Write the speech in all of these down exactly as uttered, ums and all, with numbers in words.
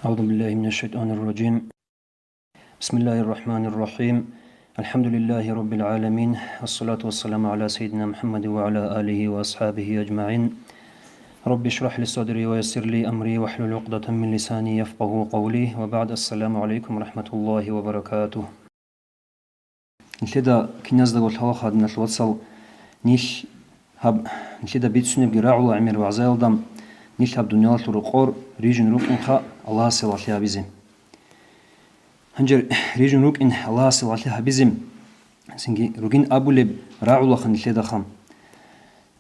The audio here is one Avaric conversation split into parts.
أعوذ بالله من الشيطان الرجيم. بسم الله الرحمن الرحيم. الحمد لله رب العالمين. الصلاة والسلام على سيدنا محمد وعلى آله وأصحابه أجمعين. رب اشرح لي صدري ويسر لي أمري واحلل عقدة من لساني يفقهوا قولي. وبعد، السلام عليكم ورحمة الله وبركاته. Нилъеда киназдаго лъалаха, диналъул вацал, нилъ гьаб, нилъеда бицунебги рагӀула гӀемер вагӀзаялда, нилъ гьаб дуниялалъул рокъор рижун рукӀинха Аллагьасе лагълъи гьабизе. Гьанже рижун рукӀин Аллагьасе лагълъи гьабизе, цинги ругин абулеб рагӀулаха нилъедаха.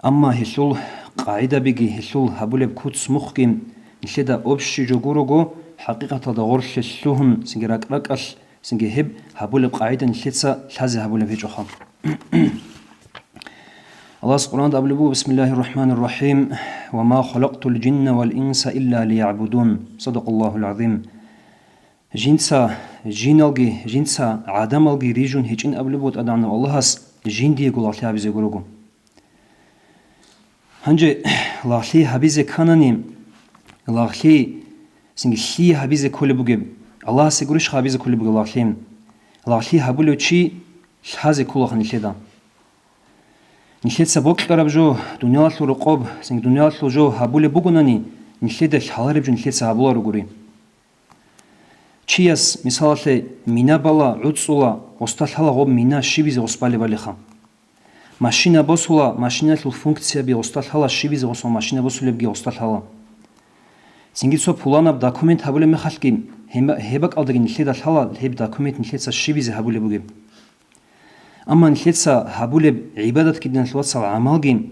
Амма гьелъул къагӀидабиги, гьелъул гьабулеб куц-мухъги нилъеда общий жо гурого, хӀакъикъаталда гъорлъе лъугьун, цинги ракӀ-ракӀалъ, цинги гьеб гьабулеб къагӀида нилъеца лъазе гьабулеб гьечӀоха. Аллагьас Къуръанда абулеб буго: «Бисмиллагьир рахӀманир рахӀим. Ва ма халакътул жинна вал инса илля лиягӀбудун». Садакъаллагьул гӀазим. Жинца, жиналги, жинца гӀадамалги рижун гьечӀин абулеб буго ТӀадегӀанав Аллагьас, жиндиего лагълъи гьабизе гурого. Гьанже лагълъи гьабизе кканани, лагълъи цинги лъие гьабизе кколеб бугеб, Аллагьасе гурищха гьабизе кколеб бугеб лагълъи? Лагълъи гьабулев чи лъазе кколаха нилъеда. Нилъеца бокьараб жо, дуниялалъул рокъоб, цинги дуниялалъул жо гьабулеб бугонани, нилъеда лъалареб жо нилъеца гьабуларогури. Чияс, мисалалъе, мина бала, гӀуцӀула, гъосда лъала гъоб мина щибизе гъос балебалиха. Машина босула, машиналъул функцияби гъосда лъала щибизе гъос ва машина босулебги гъосда лъала. Цинги цо пуланаб документ гьабулеб мехалъги, гьеб-, гьеб бакӀалдаги нилъеда лъала гьеб документ нилъеца щибизе гьабулеб бугеб. Амма нилъеца гьабулеб гӀибадатги, диналъул вацал, гӀамалги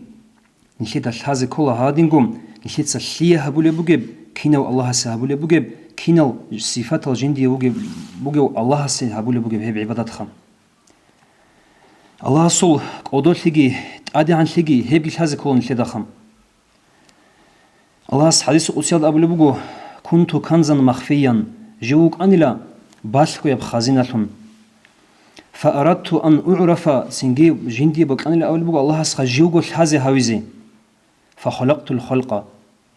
нилъеда лъазе ккола гьадинго, нилъеца лъие гьабулеб бугеб, кинав Аллагьасе гьабулеб бугеб, кинал сифатал жиндие вугеб-, бугев Аллагьасе гьабулеб бугеб гьеб гӀибадатха. Аллагьасул кӀодолъиги, тӀадегӀанлъиги гьебги лъазе ккола нилъедаха. Аллагьас хӀадисул къудсиялда абулеб буго: «Кунту канзан махфиян», жив вукӀанила балъгояб хазиналъун. «Фа арадту ан угӀрафа», цинги жиндие бокьанила абулеб буго Аллагьасха живго лъазе гьавизе. «Фа халакътул халкъа»,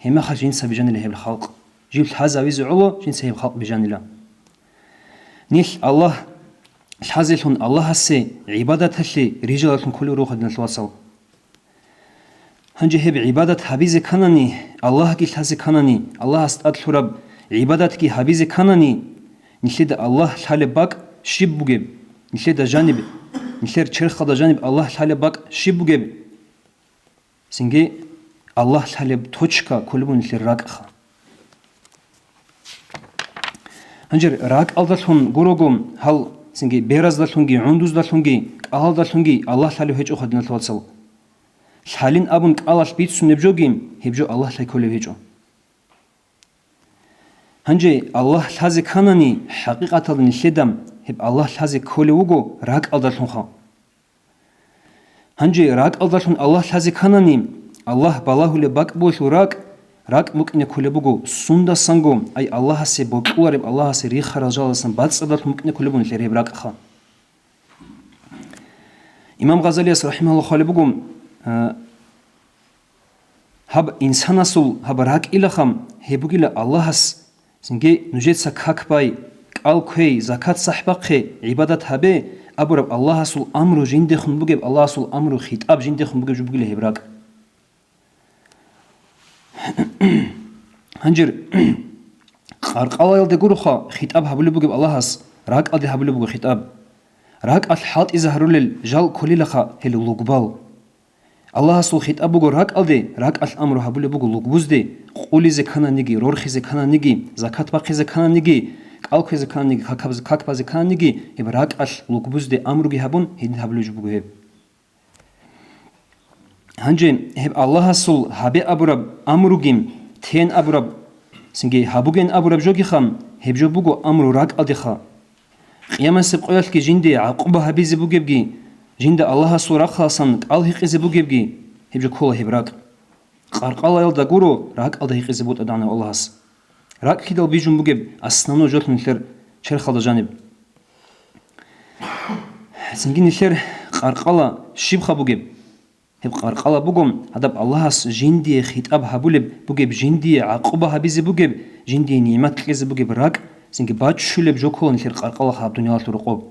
гьеб мехалъ жинца бижанила гьеб халкъ. Жив лъазе гьавизе гӀоло, жинца гьеб халкъ бижанила. Нилъ Аллагь лъазелъун, Аллагьасе гӀибадаталъе рижалалъун кколев руха, диналъул вацал. Гьанже гьеб гӀибадат гьабизе кканани, Аллагьги лъазе кканани, Аллагьас тӀад лъураб гӀибадатги гьабизе кканани, нилъеда Аллагь лъалеб бакӀ щиб бугеб? Нилъеда жаниб, нилъер черхалда жаниб Аллагь лъалеб бакӀ щиб бугеб? Цинги Аллагь лъалеб точка кколеб буго нилъер ракӀха. Гьанже ракӀалдалъун гурого, гьал цинги бераздалъунги, гӀундуздалъунги, кӀалалдалъунги Аллагь лъалев гьечӀоха, диналъул вацал. Лъалин абун кӀалалъ бицунеб жоги, гьеб жо Аллагь лъай кколев гьечӀо. Гьанже Аллагь лъазе кканани, хӀакъикъаталда нилъеда гьеб Аллагь лъазе кколев вуго ракӀалдалъунха. Гьанже ракӀалдалъун Аллагь лъазе кканани, Аллагь балагьулеб бакӀ бугелъул ракӀ, ракӀ букӀине кколеб буго сундасанго, ай Аллагьасе бокьулареб, Аллагьасе рихарал жалалдасан бацӀцӀадалъун букӀине кколеб буго нилъер гьеб ракӀха. Имам Гъазалияс рахӀимагьуллагь хъвалеб буго, а, гьаб инсанасул гьаб ракӀилаха, гьеб бугила Аллагьас, цинги нужеца как бай, кӀал кквей, закат-сахӀ бахъе, гӀибадат гьабе абураб Аллагьасул амру жиндехун бугеб, Аллагьасул амру хитӀаб жиндехун бугеб жо бугила гьеб ракӀ. Гьанже къаркъалаялде гуроха хитӀаб гьабулеб бугеб Аллагьас, ракӀалде гьабулеб буго хитӀаб. РакӀалъ хӀалтӀизе гьарулел жал кколилаха гьел лугбал. Аллагьасул хитӀаб буго ракӀалде, ракӀалъ амру гьабулеб буго лугбузде, къулизе ккананиги, рорхизе ккананиги, закат бахъизе ккананиги, кӀал кквезе ккананиги, как-, как базе ккананиги, гьеб ракӀалъ лугбузде амруги гьабун, гьедин гьабулеб жо буго гьеб. Гьанже гьеб Аллагьасул гьабе абураб амруги, тен абураб, цинги гьабуген абураб жогиха, гьеб жо буго амру ракӀалдеха. Къиямасеб къоялъги жинде гӀакъуба гьабизе бугебги, жинда Аллагьасул рахъалъан кӀал гьикъизе бугебги, гьеб жо ккола гьеб ракӀ. Къаркъалаялда гуро ракӀалда гьикъизе бутӀа дагьанав Аллагьас. РакӀ кидал бижун бугеб, основной жолъун нилъер черхалда жаниб. Цинги нилъер къаркъала щибха бугеб? Гьеб къаркъала буго, гьадаб Аллагьас жиндие хитӀаб гьабулеб бугеб, жиндие гӀакъуба гьабизе бугеб, жиндие нигӀмат кьезе бугеб ракӀ, цинги баччулеб жо ккола нилъер къаркъалаха гьаб дуниялалъул рокъоб.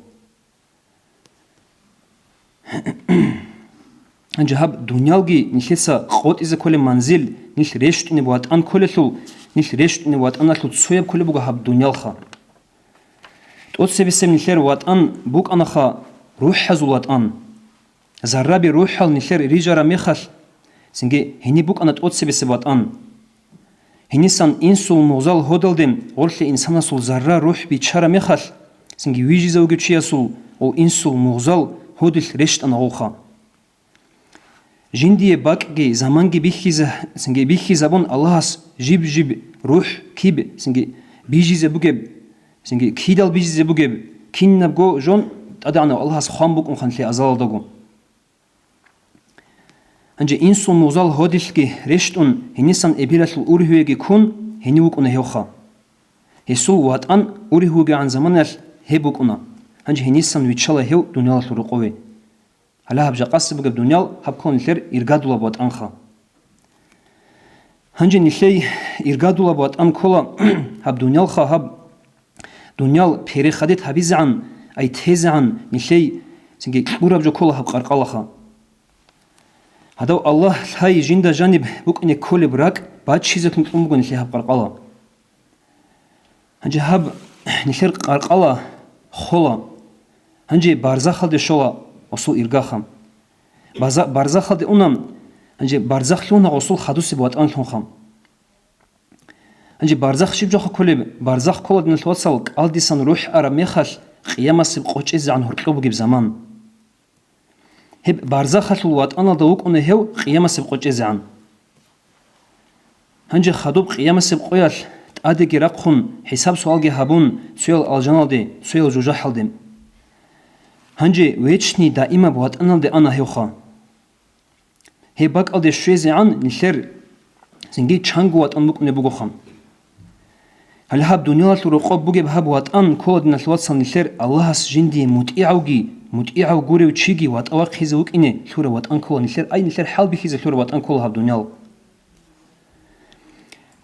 Гьанже гьаб дуниялги нилъеца къотӀизе кколеб манзил, нилъ рещтӀунеб ватӀан кколелъул, нилъ рещтӀунеб ватӀаналъул цояб кколеб буго гьаб дуниялха. ТӀоцебесеб нилъер ватӀан букӀанаха рухӀазул ватӀан. Зарраби рухӀал нилъер рижараб мехалъ, цинги гьениб букӀана тӀоцебесеб ватӀан. Гьенисан инсул мугъзал гьодалде гъорлъе инсанасул зарра рухӀ биччараб мехалъ, цинги вижизе вугев чиясул гъов инсул мугъзал гьодилъ рещтӀана гъовха. Жиндие бакӀги заманги бихьизе-, цинги бихьизабун Аллагьас жиб-жиб рухӀ киб, цинги бижизе бугеб, цинги кидал бижизе бугеб, кинабго жон ТӀадегӀанав Аллагьас хъван букӀунха нилъее азалалдаго. Гьанже инсул мугъзал гьодилъги рещтӀун, гьенисан эбелалъул ургьивеги ккун, гьенив вукӀуна гьевха. Гьесул ватӀан ургьивегегӀан заманаялъ гьеб букӀуна. Гьанже гьенисан виччала гьев дуниялалъул рокъове. Гьале гьаб жакъасеб бугеб дуниял гьаб ккола нилъер иргадулаб ватӀанха. Гьанже нилъей иргадулаб ватӀан ккола гьаб дуниялха, гьаб дуниял переходить гьабизегӀан, ай тезегӀан нилъей цинги кьураб жо ккола гьаб къаркъалаха. Гьадав Аллагь лъай жинда жаниб букӀине кколеб ракӀ баччизеблъун кьун буго нилъее гьаб къаркъала. Гьанже гьаб нилъер къаркъала хола. Гьанже барзахалде щола гъосул иргаха. База-, барзахалде уна, гьанже барзахлъугьуна гъосул хадусеб ватӀанлъунха. Гьанже барзах щиб жоха кколеб? Барзах ккола, диналъ вацал, кӀалдисан рухӀ араб мехалъ, къиямасеб къо чӀезегӀан гьоркьоб бугеб заман. Гьеб барзахалъул ватӀаналда вукӀуна гьев къиямасеб къо чӀезегӀан. Гьанже хадуб къиямасеб къоялъ тӀадеги рахъун, хӀисаб-суалги гьабун, цоял алжаналде, цоял жужахӀалде. Гьанже вечный даимаб ватӀаналде ана гьевха. Гьеб бакӀалде щвезегӀан нилъер цинги чанго ватӀан букӀунеб бугоха. Гьале гьаб дуниялалъул рокъоб бугеб гьаб ватӀан ккола, диналъ вацал, нилъер Аллагьас жиндие мутӀигӀавги, мутӀигӀав гурев чиги ватӀа вахъизе вукӀине лъураб ватӀан ккола нилъер, ай, нилъер хӀалбихьизе лъураб ватӀан ккола гьаб дуниял.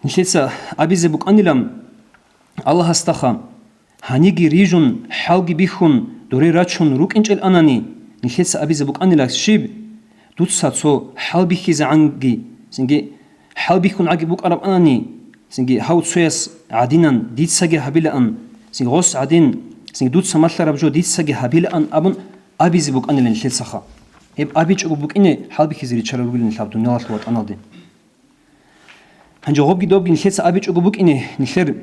Нилъеца абизе букӀанилан Аллагьасдаха, гьаниги рижун, хӀалги бихьун, доре рачун рукӀинчӀел анани, нилъеца абизе букӀанила щиб? Дуца цо хӀалбихьизегӀанги, цинги хӀалбихьун гӀаги букӀараб анани, цинги гьав цояс гӀадинан дицаги гьабилаан, цинги гъос гӀадин, цинги дуца малъараб жо дицаги гьабилаан абун абизе букӀанила нилъецаха. Гьеб абичӀого букӀине хӀалбихьизе ричарал ругилан нилъ гьаб дуниялалъул ватӀаналде. Гьанже гъобги добги нилъеца абичӀого букӀине, нилъер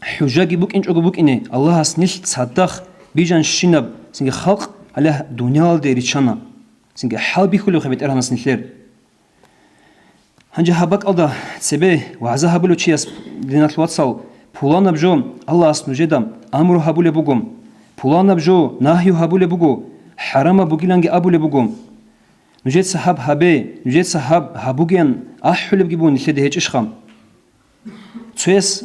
хӀужаги букӀинчӀого букӀине, Аллагьас нилъ цадахъ бижанщинаб цинги халкъ гьале дуниялалде риччана, цинги хӀалбихьулебха БетӀергьанас нилъер. Гьанже гьаб бакӀалда цебе вагӀза гьабулев чияс, диналъ вацал, пуланаб жо Аллагьас нужеда амру гьабулеб буго, пуланаб жо нагью гьабулеб буго, хӀарамаб бугиланги абулеб буго. Нужеца гьаб гьабе, нужеца гьаб гьабугеян ахӀулебги буго нилъеда гьечӀищха? Цояс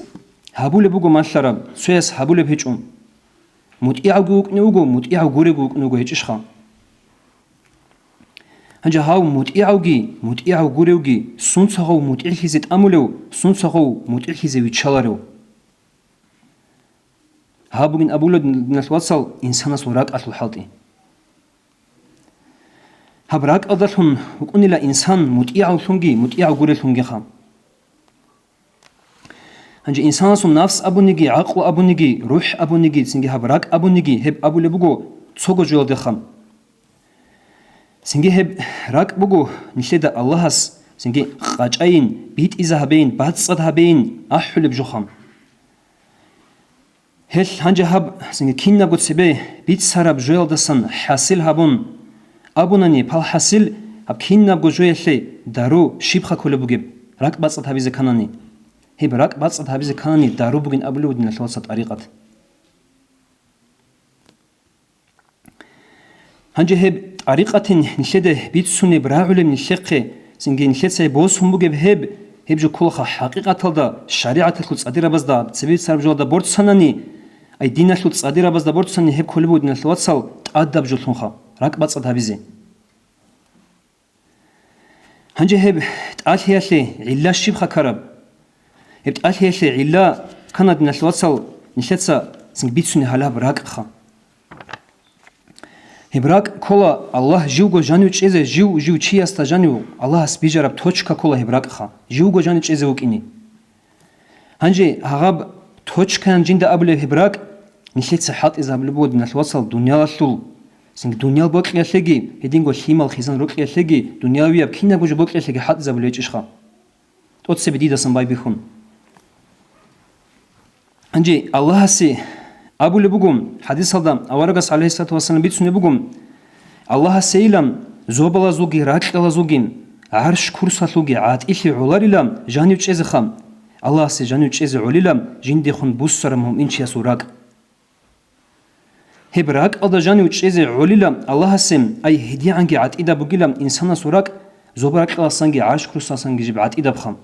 гьабулеб буго малъараб, цояс гьабулеб гьечӀо. МутӀигӀавги вукӀине вуго, мутӀигӀав гуревги вукӀине вуго гьечӀищха? Гьанже гьав мутӀигӀавги, мутӀигӀав гуревги, сунца гъов мутӀигӀлъизе тӀамулев, сунца гъов мутӀигӀлъизе виччаларев? Гьаб бугин абула, диналъ вацал, инсанасул ракӀалъул хӀалтӀи. Гьаб ракӀалдалъун вукӀунила инсан мутӀигӀавлъунги, мутӀигӀав гурелъунгиха. Гьанже инсанасул нафс абуниги, гӀакълу абуниги, рухӀ абуниги, цинги гьаб ракӀ абуниги, гьеб абулеб буго цого жоялдеха. Цинги гьеб ракӀ буго нилъеда Аллагьас, цинги къачӀайин, битӀиза гьабейин, бацӀцӀад гьабейин ахӀулеб жоха. Гьелъ гьанже гьаб цинги кинабго цебе бицараб жоялдасан хӀасил гьабун абунани, пал хӀасил гьаб кинабго жоялъе дару щибха кколеб бугеб, ракӀ бацӀцӀад гьабизе кканани? Гьеб ракӀ бацӀцӀад гьабизе кканани дару бугин абулеб буго, диналъ вацал, тӀарикъат. Гьанже гьеб тӀарикъатин нилъеда бицунеб рагӀулеб нилъехъе, цинги нилъеца гьеб босун бугеб гьеб, гьеб жо кколаха хӀакъикъаталда шаригӀаталъул цӀадирабазда цебе бицараб жоялда борцанани, ай диналъул цӀадирабазда борцани гьеб кколеб буго, диналъ вацал, тӀадаб жолъунха, ракӀ бацӀцӀад гьабизе. Гьанже гьеб тӀалъиялъе гӀилла щибха ккараб? Гьеб тӀалъиялъе гӀилла ккана, диналъ вацал, нилъеца цинги бицунеб гьалаб ракӀха. Гьеб ракӀ ккола Аллагь живго жанив чӀезе, жив, жив чиясда жанив Аллагьас бижараб точка ккола гьеб ракӀха, живго жанив чӀезе вукӀине. Гьанже гьагъаб точкаян жинда абулеб гьеб ракӀ нилъеца хӀалтӀизабулеб буго, диналъ вацал, дуниялалъул, цинги дуниял бокьиялъеги, гьединго лъимал-хизан рокьиялъеги, дунявияб кинабго жо бокьиялъеги хӀалтӀизабулеб гьечӀищха? ТӀоцебе дидасан байбихьун. Гьанже Аллагьасе абулеб буго, хӀадисалда аварагас, гӀалайгьиссалату вассалам, бицунеб буго: Аллагьасейилан зобалазулги ракьалазулги, гӀарш-курсалъулги гӀатӀилъи гӀоларила жанив чӀезеха, Аллагьасе жанив чӀезе гӀолила жиндехун буссараб муъминчиясул ракӀ. Гьеб ракӀалда жанив чӀезе гӀолила Аллагьасе, ай гьедигӀанги гӀатӀида бугила инсанасул ракӀ, зоба-ракьаласанги гӀарш-курсаласанги жиб гӀатӀидабха.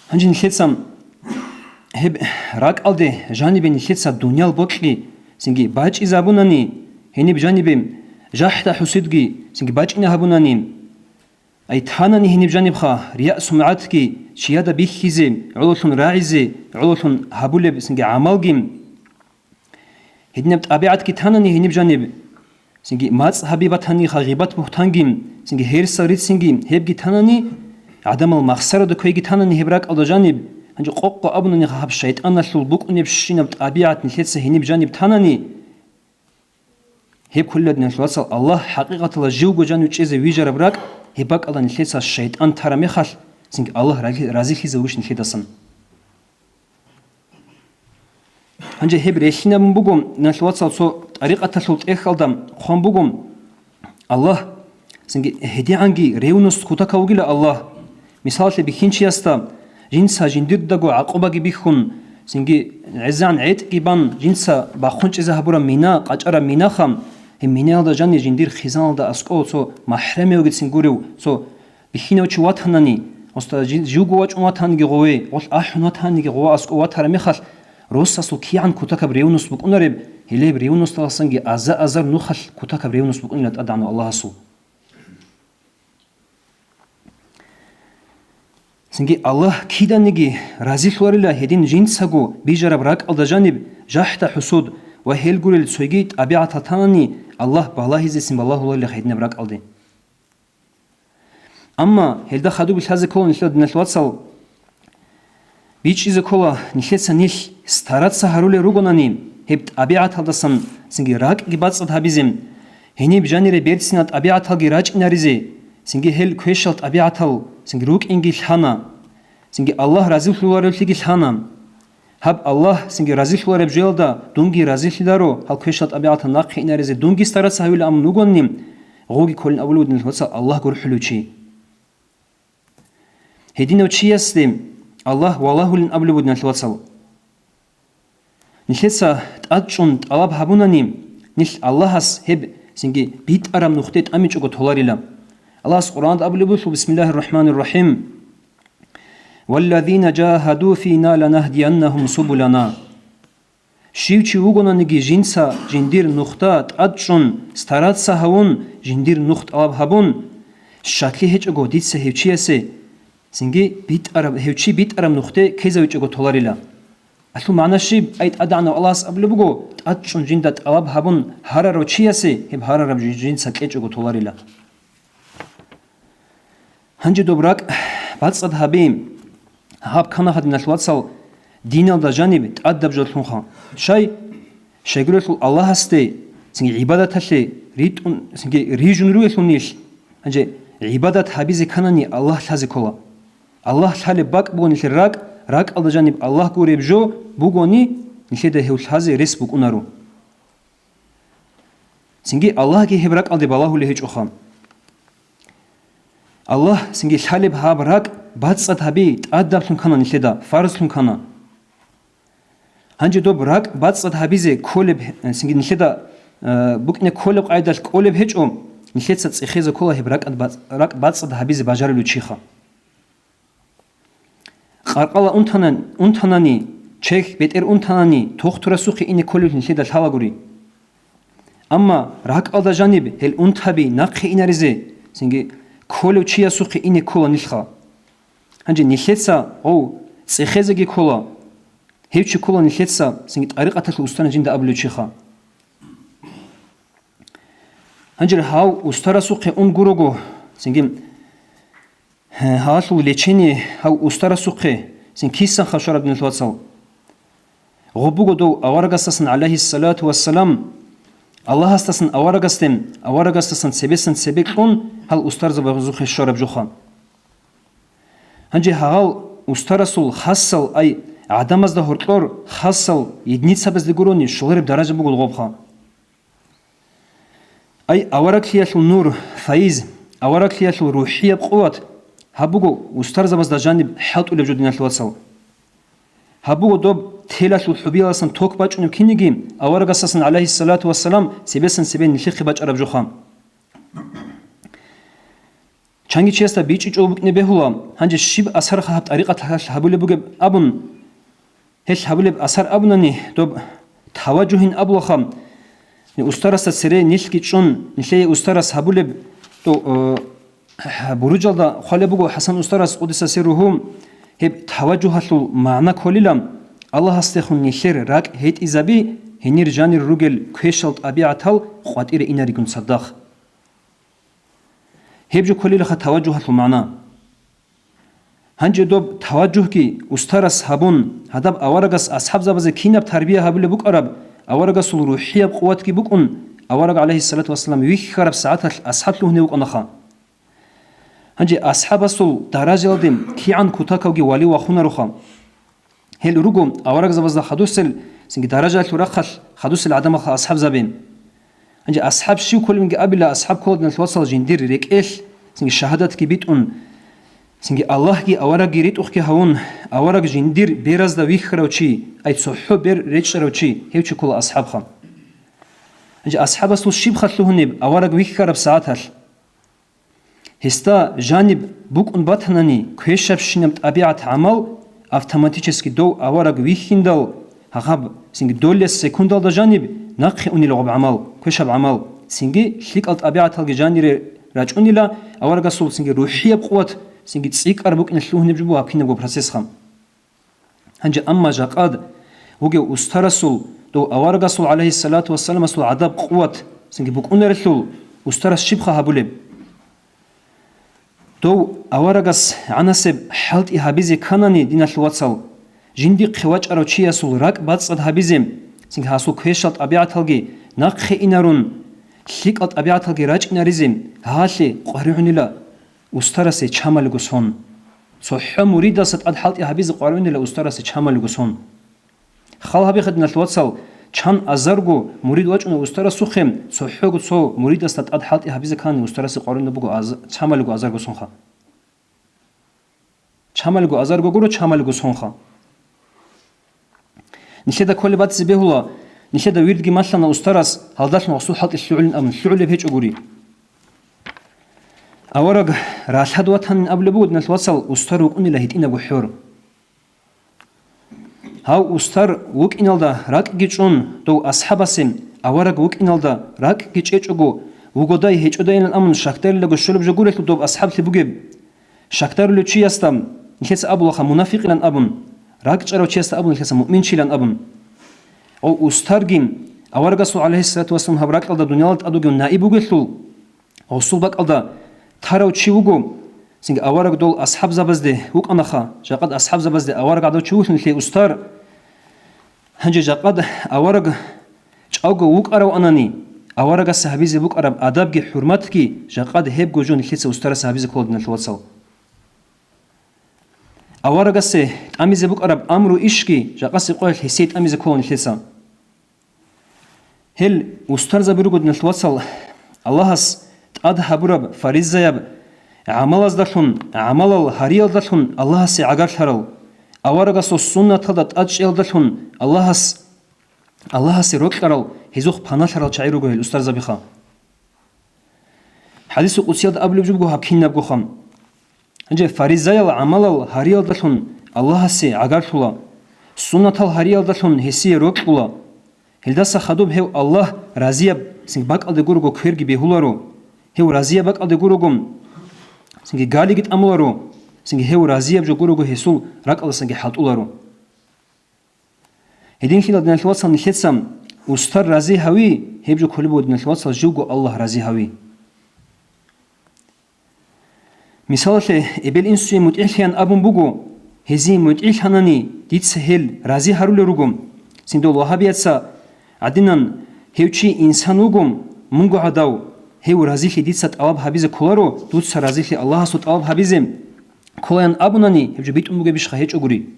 Гьанже нилъеца гьеб ракӀалде жанибе нилъеца дуниял бокьи цинги бачӀизабунани, гьениб жанибе жахӀда-хӀусудги цинги бачӀине гьабунани, ай танани гьениб жанибха рияъ-сумгӀатги чияда бихьизе, гӀололъун рагӀизе, гӀололъун гьабулеб цинги гӀамалги, гьединаб тӀабигӀатги танани гьениб жаниб, цинги мацӀ гьаби батаниха, гъибат-бугьтанги, цинги гьерсал рицинги гьебги танани, гӀадамал махсарада кквейги танани гьеб ракӀалда жаниб, гьанже къокъго абунаниха гьаб шайтӀаналъул букӀунебщинаб тӀабигӀат нилъеца гьениб жаниб танани, гьеб кколила, диналъ вацал, Аллагь хӀакъикъаталда живго жанив чӀезе вижараб ракӀ, гьеб бакӀалда нилъеца шайтӀан тараб мехалъ, цинги Аллагь рази-, разилъизе вугищ нилъедасан? Гьанже гьеб релълъинабун буго, диналъ вацал, цо тӀарикъаталъул тӀехьалда хъван буго, Аллагь, цинги гьедигӀанги ревность кутакав вугила Аллагь. Мисалалъе, бихьинчиясда жинца жиндирдаго гӀакъубаги бихьун, цинги гӀезегӀан гӀетӀги бан, жинца бахъун чӀезе гьабураб мина, къачӀараб минаха, гьеб минаялда жанир жиндир хизаналда аскӀов цо махӀрамивгицин гурев, цо бихьинав чи ватанани, оста жи-, живго вачӀун ватаниги гъове, гъолъ ахӀун ватаниги гъова аскӀов ватараб мехалъ, росасул кигӀан кутакаб ревность букӀунареб, гьелеб ревносталасанги аза-азар нухалъ кутакаб ревность букӀунила тӀадегӀанав Аллагьасул. Цинги Аллагь киданиги разилъуларила гьедин жинцаго бижараб ракӀалда жаниб жахӀда-хӀусуд ва гьел гурел цойги тӀабигӀатал танани Аллагь балагьизесин балагьуларила гьединаб ракӀалде. Амма гьелда хадуб лъазе ккола нилъер, диналъ вацал, бичӀчӀизе ккола нилъеца нилъ стараться гьарулел ругонани, гьеб тӀабигӀаталдасан цинги ракӀги бацӀцӀад гьабизе, гьениб жанире берцинал тӀабигӀаталги рачӀинаризе, цинги гьел квешал тӀабигӀатал цинги рукӀинги лъана, цинги Аллагь разилъуларевлъиги лъана. Гьаб Аллагь цинги разилъулареб жоялда дунги разилъиларо, гьал квешал тӀабигӀатал нахъе инаризе дунги стараться гьавила амун вугони, гъоги кколин абулев вугин, диналъ вацал, Аллагь гурхӀулев чи. Гьединав чиясде Аллагь валагьулин абулеб буго, диналъ вацал. Нилъеца тӀадчӀун тӀалаб гьабунани, нилъ Аллагьас гьеб цинги битӀараб нухде тӀамичӀого толарила. Аллагьас Къуръанда абулеб буго: «Бисмиллагьир рахӀманир рахӀим. Валлазина жагьаду фина ланагьдияннагьум субулана». Щив чи вугонаниги жинца жиндир нухда тӀадчӀун, стараться гьавун, жиндир нух тӀалаб гьабун, щаклъи гьечӀого дица гьев чиясе, цинги битӀараб, гьев чи битӀараб нухде ккезавичӀого толарила. Алъул магӀна щиб? Ай ТӀадегӀанав Аллагьас абулеб буго, тӀадчӀун жинда тӀалаб гьабун гьарарав чиясе гьеб гьарараб жо жинца кьечӀого толарила. Гьанже доб ракӀ бацӀцӀад гьабе. Гьаб ккана, диналъ вацал, диналда жаниб тӀадаб жолъунха. Щай? Щайгурелъул Аллагьасде цинги гӀибадаталъе ритӀун, цинги рижун ругелъул нилъ. Гьанже гӀибадат гьабизе кканани Аллагь лъазе ккола. Аллагь лъалеб бакӀ буго нилъер ракӀ, ракӀалда жаниб Аллагь гуреб жо бугони, нилъеда гьев лъазе рес букӀунаро. Цинги Аллагьги гьеб ракӀалде балагьулев гьечӀоха. Аллагь цинги лъалеб гьаб ракӀ бацӀцӀад гьаби тӀадаблъун ккана нилъеда, фарзлъун ккана. Гьанже доб ракӀ бацӀцӀад гьабизе кколеб, цинги нилъеда, э, букӀине кколеб къайдалъ кӀолеб гьечӀо, нилъеца цӀехезе ккола гьеб ракӀад бацӀ-, ракӀ бацӀцӀад гьабизе бажарулев чиха. Къаркъала унтанан-, унтанани, чехь бетӀер унтанани, тохтурасухъе ине кколев нилъеда лъалагури. Амма ракӀалда жаниб гьел унтаби нахъе инаризе, цинги кколев чиясухъе ине ккола нилъха. Гьанже нилъеца гъов цӀехезеги ккола, гьев чи ккола нилъеца цинги тӀарикъаталъул устарин жинда абулев чиха. Гьанже гьав устарасухъе ун гурого, цинги, гье, гьалъул лечение гьав устарасухъе цин кисан хъашараб, диналъ вацал. Гъуб буго дов аварагасдасан, гӀалайгьиссалату вассалам, Аллагьасдасан аварагасде, аварагасдасан цебесан цебе кьун, гьал устарзабазухъе щвараб жоха. Гьанже гьагъал устарасул хасал, ай, гӀадамазда гьоркьор хасал единицабазде гурони щолареб даража буго гъобха. Ай, авараглъиялъул нур, файз, авараглъиялъул рухӀияб къуват, гьаб буго устарзабазда жаниб хӀалтӀулеб жо, диналъ вацал. Гьаб буго доб телалъул хӀубияласан ток бачӀунеб кинниги, аварагасдасан, гӀалайгьиссалату вассалам, цебесан цебе нилъехъе бачӀараб жоха. Чанги чиясда бичӀчӀичӀого букӀине бегьула, гьанже щиб асар гьаб тӀарикъаталъ гьабулеб бугеб абун, гьелъ гьабулеб асар абунани, доб таважугьин абулаха, устарасда цере нилъги чӀун, нилъее устарас гьабулеб, то, э, буруджалда хъвалеб буго ХӀасан устарас, къуддиса сирругьу, гьеб таважугьалъул магӀна кколила: Аллагьасдехун нилъер ракӀ гьетӀизаби, гьенир жанир ругел квешал тӀабигӀатал къватӀире инаригун цадахъ. Гьеб жо кколилаха таважугьалъул магӀна. Гьанже доб таважугьги устарас гьабун, гьадаб аварагас асхӀабзабазе кинаб тарбия гьабулеб букӀараб, аварагасул рухӀияб къуватги букӀун, авараг, гӀалайгьиссалату вассалам, вихьараб сагӀаталъ асхӀаб лъугьунев вукӀанаха. Гьанже асхӀабасул даражаялде кигӀан кутакавги вали вахунароха. Гьел руго аварагзабазда хадусел, цинги даражаялъул рахъалъ хадусел гӀадамалха асхӀабзаби. Гьанже асхӀаб щив кколебинги абила, асхӀаб ккола, диналъ вацал, жиндир рекӀелъ, цинги шагьадатги битӀун, цинги Аллагьги аварагги ритӀухъги гьавун, авараг жиндир беразда вихьарав чи, ай цохӀо бер речӀчӀарав чи, гьев чи ккола асхӀабха. Гьанже асхӀабасул щибха лъугьунеб авараг вихьараб сагӀаталъ? Гьесда жаниб букӀун батанани квешабщинаб тӀабигӀат-гӀамал автоматически дов авараг вихьиндал, гьаб, цинги долес секундалда жаниб нахъе унила гъаб гӀамал, квешаб гӀамал, цинги лъикӀал тӀабигӀаталги жанире рачӀунила, аварагасул цинги рухӀияб къуват, цинги цӀикӀкӀараб букӀине лъугьунеб жо буго гьаб кинабго процессха. Гьанже амма жакъад вугев устарасул, дов аварагасул, гӀалайгьиссалату вассаламасул гӀадаб къуват цинги букӀунарелъул, устарас щибха гьабулеб? Дов аварагас гӀанасеб хӀалтӀи гьабизе кканани, диналъул вацал, жиндихъе вачӀарав чиясул ракӀ бацӀцӀад гьабизе, цинги гьасул квешал тӀабигӀаталги нахъе инарун, лъикӀал тӀабигӀаталги рачӀинаризе, гьалъе къваригӀунила устарасе чамалиго сон. ЦохӀо муридалса тӀад хӀалтӀи гьабизе къваригӀунила устарасе чамалиго сон. Хал гьабиха, диналъ вацал, чан азарго мурид вачӀуна устарасухъе, цохӀого цо муридасда тӀад хӀалтӀи гьабизе ккани устарасе къваригӀунеб буго аз-, чамалиго азарго сонха. Чамалиго азарго гуро, чамалиго сонха. Нилъеда кколеб батизе бегьула, нилъеда вирдги малъана устарас, гьалдалъун гъасул хӀалтӀи лъугӀулин абун, лъугӀулеб гьечӀо гури. Авараг ралъад ватанин абулеб буго, диналъ вацал, устар вукӀунила гьитӀинабго хӀор. Гьав устар вукӀиналда ракӀги чӀун, дов асхӀабасе авараг вукӀиналда ракӀги чӀечӀого, вугодай гьечӀодайилан абун шакдарилаго щолеб жо гурелъул доб асхӀаблъи бугеб. Шакдарулев чиясда нилъеца абулаха мунафикъилан абун, ракӀчӀарав чиясда абун нилъеца муъминчилан абун. Гъов устарги аварагасул, гӀалайгьиссалату вассалам, гьаб ракьалда дуниялалда тӀад вугев наиб бугелъул, гъосул бакӀалда тарав чи вуго, цинги авараг дол асхӀабзабазде вукӀанаха, жакъад асхӀабзабазде авараг гӀадав чи вугелъул нилъее устар. Гьанже жакъад авараг чӀавго вукӀаравани, аварагасе гьабизе букӀараб адабги хӀурматги жакъад гьебго жо нилъеца устарасе гьабизе ккола, диналъ вацал. Аварагасе тӀамизе букӀараб амру ишги жакъасеб къоялъ гьесие тӀамизе ккола нилъеца. Гьел устарзаби руго, диналъ вацал, Аллагьас тӀад гьабураб фаризаяб гӀамалаздалъун, гӀамалал гьариялдалъун Аллагьасе гӀагарлъарал, аварагасул суннаталда тӀадчӀеялдалъун Аллагьас, Аллагьасе рокьарал, гьезухъ паналъарал чагӀи руго гьел устарзабиха. ХӀадисул къудсиялда абулеб жо буго гьаб кинабгоха. Гьанже фаризаял гӀамалал гьариялдалъун Аллагьасе гӀагарлъула, суннатал гьариялдалъун гьесие рокьула. Гьелдаса хадуб гьев Аллагь разияб цинги бакӀалде гурого кверги бегьуларо. Гьев разияб бакӀалде гурого, цинги галиги тӀамуларо, цинги гьев разияб жо гурого гьесул ракӀалдасанги хӀалтӀуларо. Гьединлъидал, диналъул вацал, нилъеца устар рази гьави, гьеб жо кколеб буго, диналъул вацал, живго Аллагь рази гьави. Мисалалъе, эбел-инсуе мутӀигӀлъеян абун буго, гьезие мутӀигӀлъанани, дица гьел рази гьарулел руго. Цинги дол вагьабияца гӀадинан, гьев чи инсан вуго, мунго гӀадав, гьев разилъи дица тӀалаб гьабизе кколаро, дуца разилъи Аллагьасул тӀалаб гьабизе кколаян абунани, гьеб жо битӀун бугебищха? ГьечӀогури.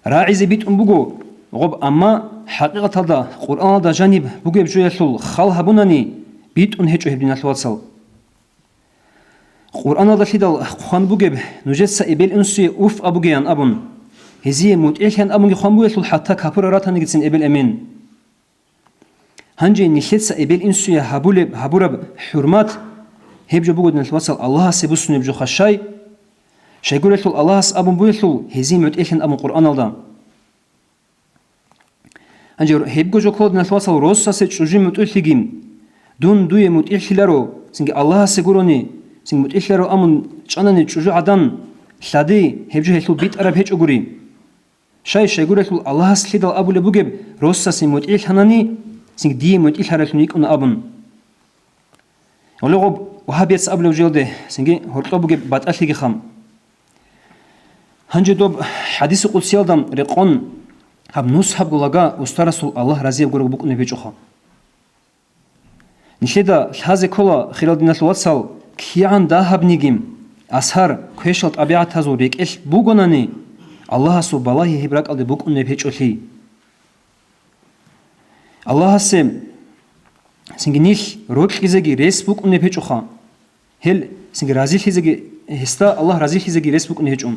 РагӀизе битӀун буго гъоб, амма хӀакъикъаталда Къуръаналда жаниб бугеб жоялъул хал гьабунани, битӀун гьечӀо гьеб, диналъул вацал. Къуръаналдалъидал хъван бугеб: «Нужеца эбел-инсуе уф абугеян», – абун. Гьезие мутӀигӀлъеян абунги хъван бугелъул, хӀатта капурал ратанигицин эбел-эмен. Гьанже нилъеца эбел-инсуе гьабулеб, гьабураб хӀурмат, гьеб жо буго, диналъул вацал, Аллагьасе буссунеб жоха. Щай? Щайгурелъул Аллагьас абун бугелъул, гьезие мутӀигӀлъеян абун Къуръаналда. Гьанже гьебго жо ккола, диналъул вацал, росасе чӀужу мутӀигӀлъиги. Дун дуе мутӀигӀлъиларо, цинги Аллагьасе гурони, цинги мутӀигӀлъиларо абун чӀанани чӀужугӀадан, лъади, гьеб жо гьелъул битӀараб гьечӀогури. Щай, щайгурелъул Аллагьас лъидал абулеб бугеб, росасе мутӀигӀлъанани, цинги дие мутӀигӀлъаралъун йикӀуна абун. Гьале гъоб вагьабияц абулеб жоялде, цинги гьоркьоб бугеб батӀалъигиха. Гьанже доб хӀадиси къудсиялда рекъон гьаб нусгьабго лага устарасул Аллагь разияб гурого букӀунеб гьечӀоха. Нилъеда лъазе ккола, хирал диналъул вацал, кигӀан дагьабниги асар, квешал тӀабигӀатазул рекӀелъ бугонани, Аллагьасул балагьи гьеб ракӀалде букӀунеб гьечӀолъи. Аллагьасе цинги нилъ рокьизеги рес букӀунеб гьечӀоха. Гьел цинги разилъизеги, гьесда Аллагь разилъизеги рес букӀунеб гьечӀо.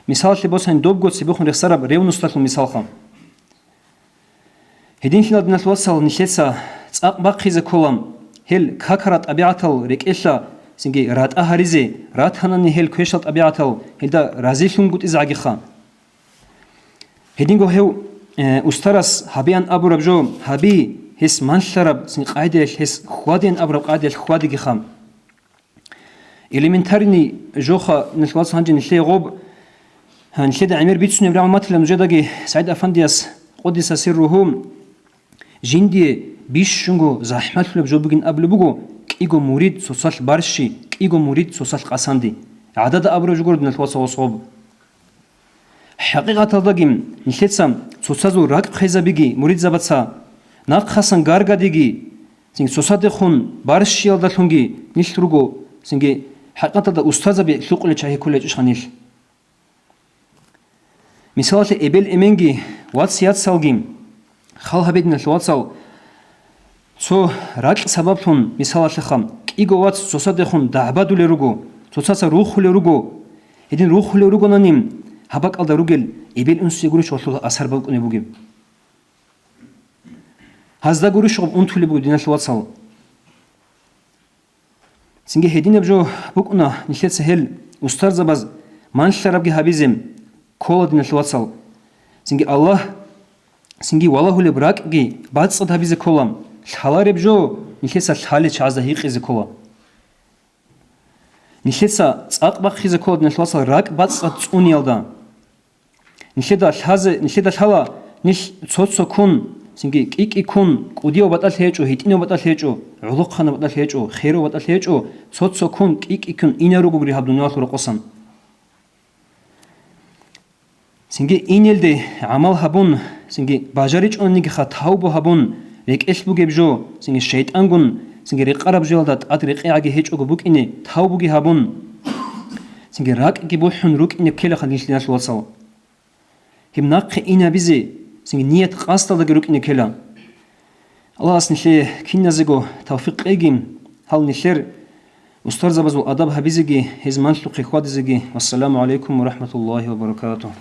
Мисалалъе босани, добго цебехун рехсараб ревносталъул мисалха. Гьединлъидал, диналъул вацал, нилъеца цӀакъ бахъизе ккола, гьел какарал тӀабигӀатал рекӀелъа цинги ратӀа гьаризе, ратанани гьел квешал тӀабигӀатал гьелда разилъунгутӀизегӀагиха. Гьединго гьев, э, устарас гьабеян абураб жо гьаби, гьес малъараб цин къайдаялъ, гьес хьвадеян абураб къайдаялъ хьвадигиха. Элементарный жоха, нилъ вац гьанже нилъее гъоб, гьа, нилъеда гӀемер бицунеб рагӀун батила нужедаги СагӀид Афандияс, къуддиса сирругьу, жиндие бищунго захӀмалъулеб жо бугин абулеб буго: кӀиго мурид цоцалъ барщи, кӀиго мурид цоцалъ къасанди. ГӀадада абураб жо гуро, нилъ вац гъоб. ХӀакъикъаталдаги нилъеца цоцазул ракӀ хвезабиги муридзабаца, нахъасан гаргадиги, цинги цоцадехун барщиялдалъунги нилъ руго, цинги хӀакъикъаталда устарзаби лъукъулел чагьи кколечӀищха нилъ. Мисалалъе, эбел-эменги, вац-яцалги хал гьабе, диналъул вацал, цо ракь сабаблъун, мисалалъеха, кӀиго вац цоцадехун дагӀбадулел руго, цоцаца рухулел руго. Гьедин рухулел ругонани, гьаб бакӀалда ругел эбел-инсуе гурищ гъолъул асар букӀунеб бугеб? Гьазда гурищ гъоб унтулеб буго, диналъул вацал. Цинги гьединаб жо букӀуна нилъеца гьел устарзабаз малъарабги гьабизе ккола, диналъул вацал. Цинги Аллагь, цинги валагьулеб ракӀги бацӀцӀад гьабизе ккола, лъалареб жо нилъеца лъалел чагӀазда гьикъизе ккола. Нилъеца цӀакъ бахъизе ккола, диналъул вацал, ракӀ бацӀцӀад цӀуниялда. Нилъеда лъазе, нилъеда лъала, нилъ цо-цо ккун, цинги кӀи-кӀи ккун, кӀудияв батӀалъи гьечӀо, гьитӀинав батӀалъи гьечӀо, гӀолохъанав батӀалъи гьечӀо, херав батӀалъи гьечӀо, цо-цо ккун, кӀи-кӀи ккун инел ругогури гьаб дуниялалъул рокъосан. Цинги инелде гӀамал гьабун, цинги бажаричӀонигиха тавбу гьабун, рекӀелъ бугеб жо, цинги шайтӀангун, цинги рекъараб жоялда тӀад рекъегӀаги гьечӀого букӀине тавбуги гьабун, цинги ракӀги бухӀун рукӀине ккелаха нилъ, диналъул вацал. Гьеб нахъе инабизе, цинги ният-къасдалдаги рукӀине ккела. Аллагьас нилъее киназего тавфикъ кьеги, гьал нилъер устарзабазул адаб гьабизеги, гьез малъухъе хьвадизеги. Вассаламу гӀалайкум ва рахӀматуллагьи ва баракатугь.